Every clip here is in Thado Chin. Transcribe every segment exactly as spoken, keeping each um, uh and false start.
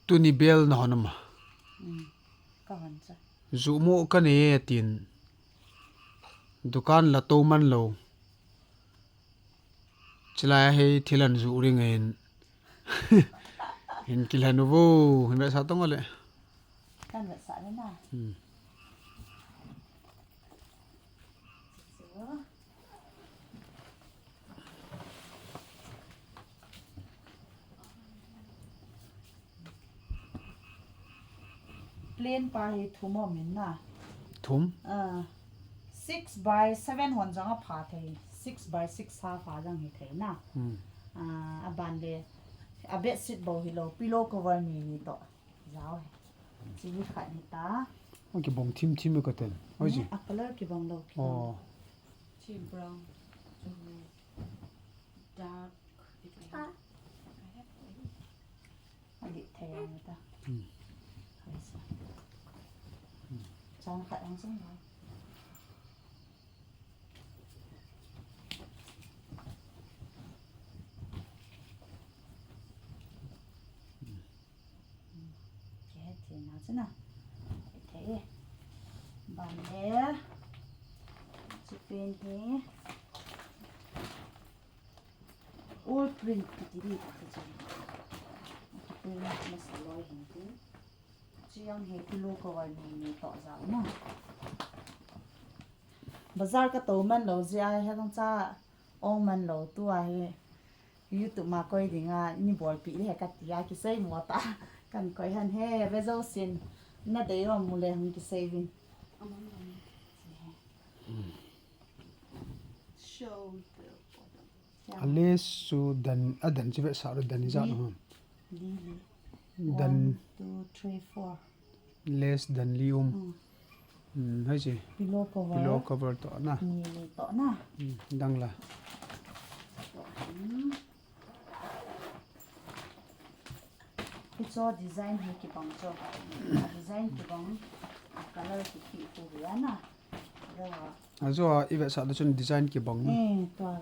Tuni bel na hon ama. Hmm. Ka hon cha. Ju mo ka ne tin. Dukan la to man lo. Chilai a hi thil an ju ring in. Hin kilhen u vo, hin vetsah tong le. Kan vetsah le na. Hmm. Plain pa hi thum um in na. Thum? Ah, six by seven hon jong a pha thei. Six by six half a jong hi thei na. Hmm. Ah, a ban le, a bedsheet bou hi lo, pillow cover ni ni to. Jao hi. Chi hi khat hi ta. Ong kibong thim thim ka ten. Oi ji. A color kibong lo, kibong. Oh. Chi brown. Chu dark. Adi thei ang ta. Hmm. Hai sa. Hmm. Chang khat ang sung ba. Hmm. Ke thei na chana. Thei. Ban le. Chi pen hi. All print kiti di kati chu. Print masa loi hin tin. Chiang he pillow cover ni ni to jao na. Bazar ka to man lo jia he long cha ong man lo tua he. YouTube ma koi dinga ni bol pi le he ka tia kisei mo ta. Kan koi han he ve jo sin. Na dei ro mu le hung kisei vin. Show the bottom. A lace chu dan, a dan chu vetsah ro dan ijat ham. Li, li. Dan. One, two, three, four. Lace dan li um. Hmm. Hmm, hai chi. Pillow cover. Pillow cover to na. Ni, ni to na. Hmm, dang la. Hmm. Hi cho design hi kibang cho. A design kibang. A color ki ki ku ya na. Ajo a i vetsah le chun design kibang na. Eh, tua.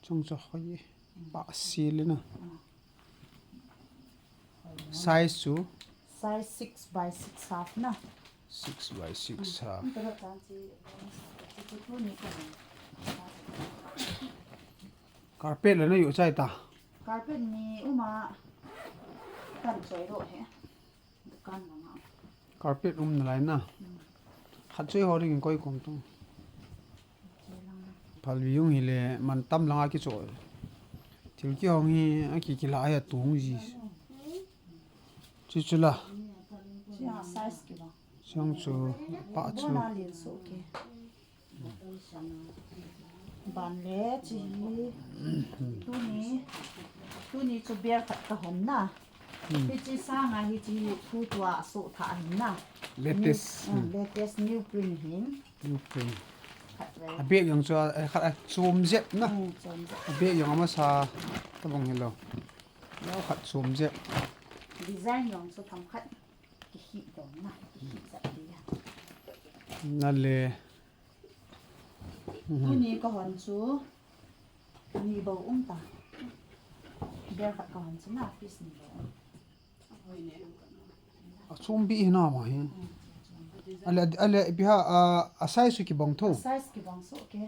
Chung chu hoi pa si le na. Size chu? Size six by six half na. Six by six half. Carpet la na yu chai ta. Carpet ni uma kan choi ro he. Dukan langa. Carpet um nalai na. Khat choi ho ring koi kom tung. Phalbi jong hile man tam langa kicho. Thil kihong hi a ki kila a tung ji. Chu chu la. Size kibang. Siang chu pa chu. Bona lin so ke. Ban le chi hi tuni, tuni chu bel khat ka hon na. Hmm. Hi chi sanga hi chi thu tua so tha hin na. Latest. New, hmm, latest new print hin. New print. Khat ve. A bek jong chu a, a khat a chom jep na. Hmm, chom jep. A bek jong amasa tabang hilo. Lo khat chom jep. Design jong chu themkhat kihi dong na, kihi jep dia. Na le. Tuni ka hon chu ni bou um ta. Bel khat ka hon chu na piece ni bou um. A chom bi hi na ma hi. Ale, ale, biha, a, a size chu kibang tho. A size kibang so ke.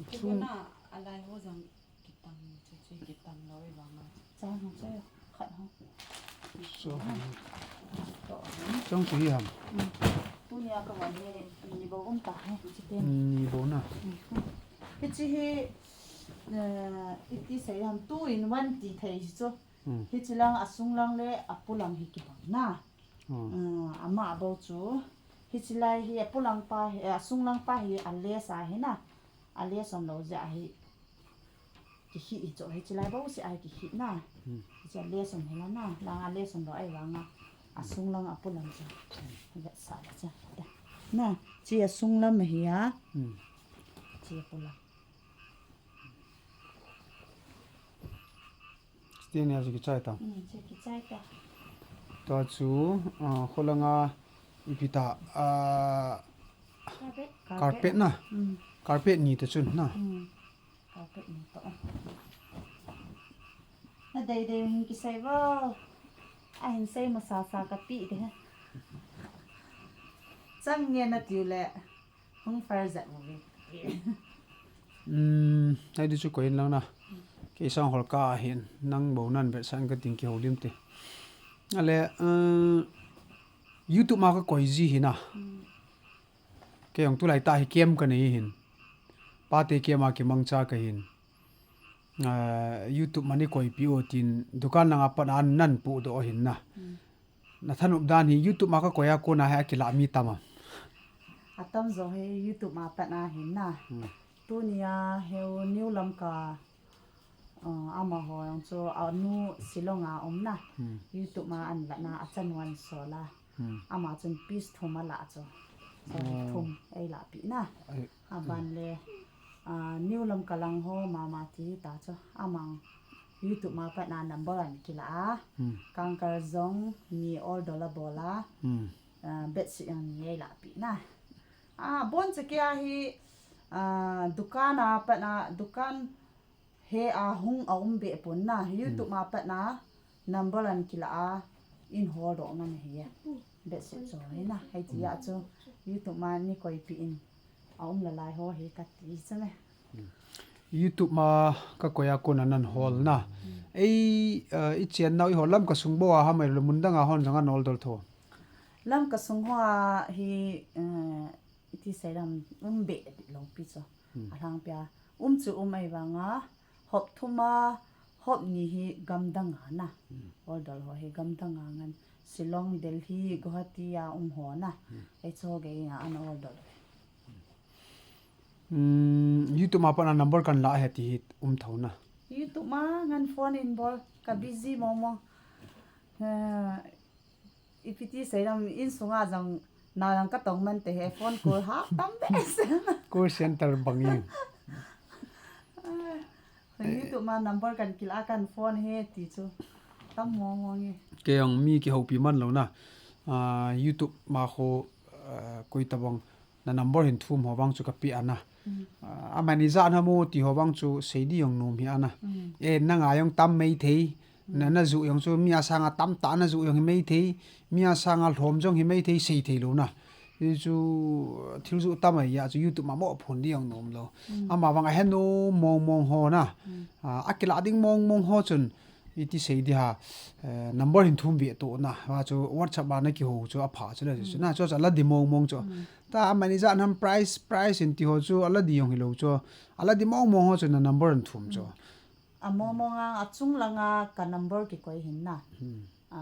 Chom. Chu na, a lai ho jong kitang, chu, chu kitang lo i vang a. Chang ho chu, khat ho. So. To. Chang chu hi ham. Mm. Tuni a ka hon hi, ni bou um ta he, chi pen. Ni bou na. Mm. Hichi hi, eh, iti sei ham, two in one ti thei chu. Hmm. Hichi lang, a sung lang le a pu lang hi kibang na. Hmm. Ah, ama bou chu. Hichi lai hi a pu lang pa hi, a sung lang pa hi a lace a hi na. A lace um lo jeh a hi. Kihi hi chu, hichi lai bou si a hi kihi na. Hmm. Hichi a lace um hi la na. Lang a lace um lo a i vang a. A sung lang a pu lang chu. Vetsah la chu. Na, chi a sung lam hi a. Hmm. Chi a pu lang. Stay ni a chu kichai ta. Mm, chu kichai ta. Tua chu, ah, kholanga ipi ta, ah, carpet. Carpet na. Mm. Carpet ni te chun na. Hmm. Carpet ni to. Na dei dei hin kisei vo. A hin sei masa sa ka pi de. Chang nge na tiu le. Hung far zat mo ve. Hmm, ai di chu ko in lang na. Kei sang hol ka hin nang bo nan vet sang ka ting ki ho lim te. Ale, uh, YouTube ma ka koi ji hi na. Hmm. Kei ong tu lai ta hi kem ka nei hin. Pa te kem a ki mang cha ka hin. Uh, YouTube ma ni koi pi o tin dukan lang a pat an nan pu do hin na. Hmm. Na thanup dan hi YouTube ma ka koi a kona hi a kila mi tam a. A tam zo hi YouTube ma pat na hin na. Hmm. Tuni a heu New Lamka, uh, amaho jong chu a nu Shillong a um na. Hmm. YouTube ma an la na a chan wan so la. Hmm. Ama chun piece thum a la chu. So, oh, thum ei la pi na. Ai. Aban le, ah, New Lamka lang ho mama ti ta chu. Amang YouTube ma pat na number an kila a. Hmm. Kangkal jong mi order la bol a. Hmm. Ah, bedsheet jong mi ei la pi na. Ah, bon che kia hi, ah, dukan a pat na, dukan he a hung a um be pon na, YouTube ma pat na number an kila a in hol do ngan hi. Bedsheet chu hi na, hei ti a chu YouTube ma ni koi pi in a um la lai ho hi ka ti chu me. YouTube ma ka koi a kona nan hol na. Ei, eh, i chen nau i hol Lamka sung bo a ha mai lo mun dang a hon jong an order tho. Lamka sung ho a hi, eh, iti sei lam um be ti lo pi chu. Hmm. A lang pia. Um chu um ai vang a, hop thum a, hop ni hi gam dang a na. Hmm. Order ho hi gam dang a ngan. Shillong, Delhi, Guwahati a um ho na. Hmm. Ei chu ge a an order. Hmm, YouTube ma pat na number kan la he ti hi um tho na. YouTube ma ngan phone in bol ka busy mo mo. Eh, Ipi ti sei lam in sunga jong na jong ka tong man te he phone call ha tam be. Call center bang in. YouTube ma number kan kila kan phone he ti chu. Tam mo mo nge. Kei jong mi ki hopi man lo na. Ah, YouTube ma ho, ah, koi ta bang na number hin thum ho vang chu ka pi ana. Mm. Ah, amani ja na mo ti ho vang chu sei di jong nom hi ana. Mm. E, na ngai jong tam mai thei. Na, na ju jong chu mi a sanga tam ta na ju jong hi mai thei, mi a sanga lhom jong hi mai thei, sei thei lo na. Hi chu thil ju tam ai ya chu YouTube ma mo phun di jong nom lo. Mm. Ama vang a he nom mong mong ho na. Mm. Ah, a kila ding mong mong ho chun iti sei di ha, eh, number hin thum ve to na. Wa chu WhatsApp a na ki ho chu a pha chu le chu na. Chu chu a la di mong mong chu. Mm. Ta amani ja nam price, price in ti ho chu a la di jong hi lo chu. A la di mong mong ho chu na number hin thum chu. Mm. A mong mong a, a chung langa ka number ki koi hin na. Hmm. A,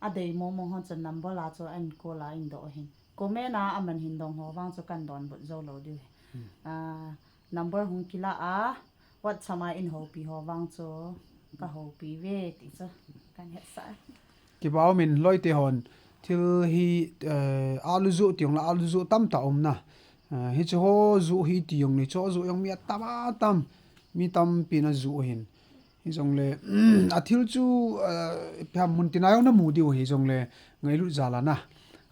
a dei mong mong ho chu number la chu an call a in do hin. Comment a aman hin dong ho vang chu kan donbut jou lou diu hi. Hmm. A, number hung kila a, WhatsApp a in hopi ho vang chu ka hopi ve ti chu kan hetsah. Kipa um in loi te hon thil hi, eh, a lu ju ti jong la a lu ju tam ta um na. Eh, hi chu ho ju hi ti jong ni chu ju jong mi a tam a tam. Mi tampi na ju hin. Hi jong le, a thil chu, eh, ipi ham mun tin a jong na mu diu hi jong le ngailut jal a na.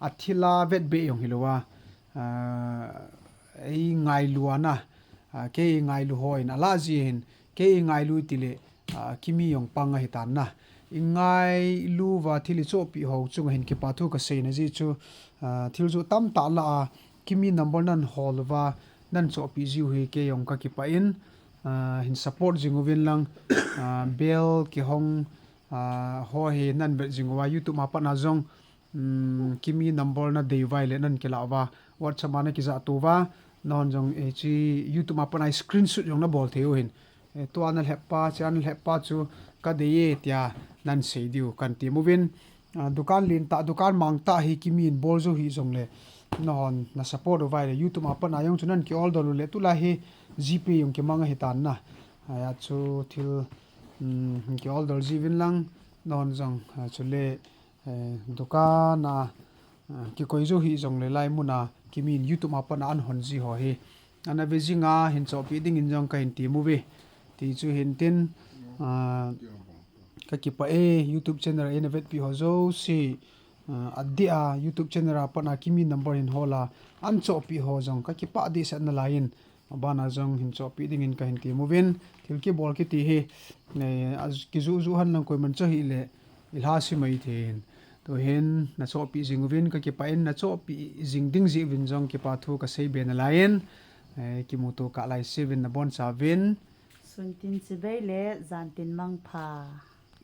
A thil a vet be jong hi lo a. Eh, ei ngailu a na. Ah, kei ngailu ho in a la ji hin. Kei ngailu ti le, ah, kimi jong pang a hi tan na. I ngailu va thil i chopi ho chung a hin kipa thu ka sei na ji chu, ah, thil chu tam ta la a, kimi number nan hol va, nan chopi jiu hi kei jong ka kipa in, ah, hin support jing uvin lang, ah, bell ki hong, ah, ho hi nan vet jing uva YouTube ma pat na jong, um, kimi number na dei vai le nan kila uva, WhatsApp ma na kija tu va, non jong, eh, chi YouTube ma pat na screenshot jong na bol thei u hin. Eh, tua na lhep pa, chia na lhep pa chu ka dei e tia nan sei diu kan ti mu vin. Ah, dukan lin ta, dukan mang ta hi kimi in bol jou hi jong le. Na hon, na support u vai le YouTube a pat na jong chu nan ki order u le tulai hi GPay jong ki mang a hi tan na. Aya chu thil, um, ki order ji vin lang. Na hon jong, ah, chu le, eh, dukan a, ah, ki koi jou hi jong le lai mun a, kimi in YouTube a pat na an hon ji ho hi. Ana ve jing a hin chopi ding in jong ka hin ti mu ve. Ti chu hin tin, ah, ka kipa e, YouTube channel a na vetpi ho jouse, ah, a dia YouTube channel a pat na kimi number hin hol a, an chopi ho jong ka kipa di sa na lai in, Abana jong hin chohpeh dingin kahin temuvin, thil kibol kiti hi, eh, a, kijuh juh henlang koiman chu ahile, ilha si mai thei in. Tuhin, nachohpeh jing uvin, kakipah in, nachohpeh jing ding jeh uvin jong kipa thu kasei be nalai in, eh, kimuto kah lai seuvin nabonchauvin. Suntin chibai le, jantin mangpha.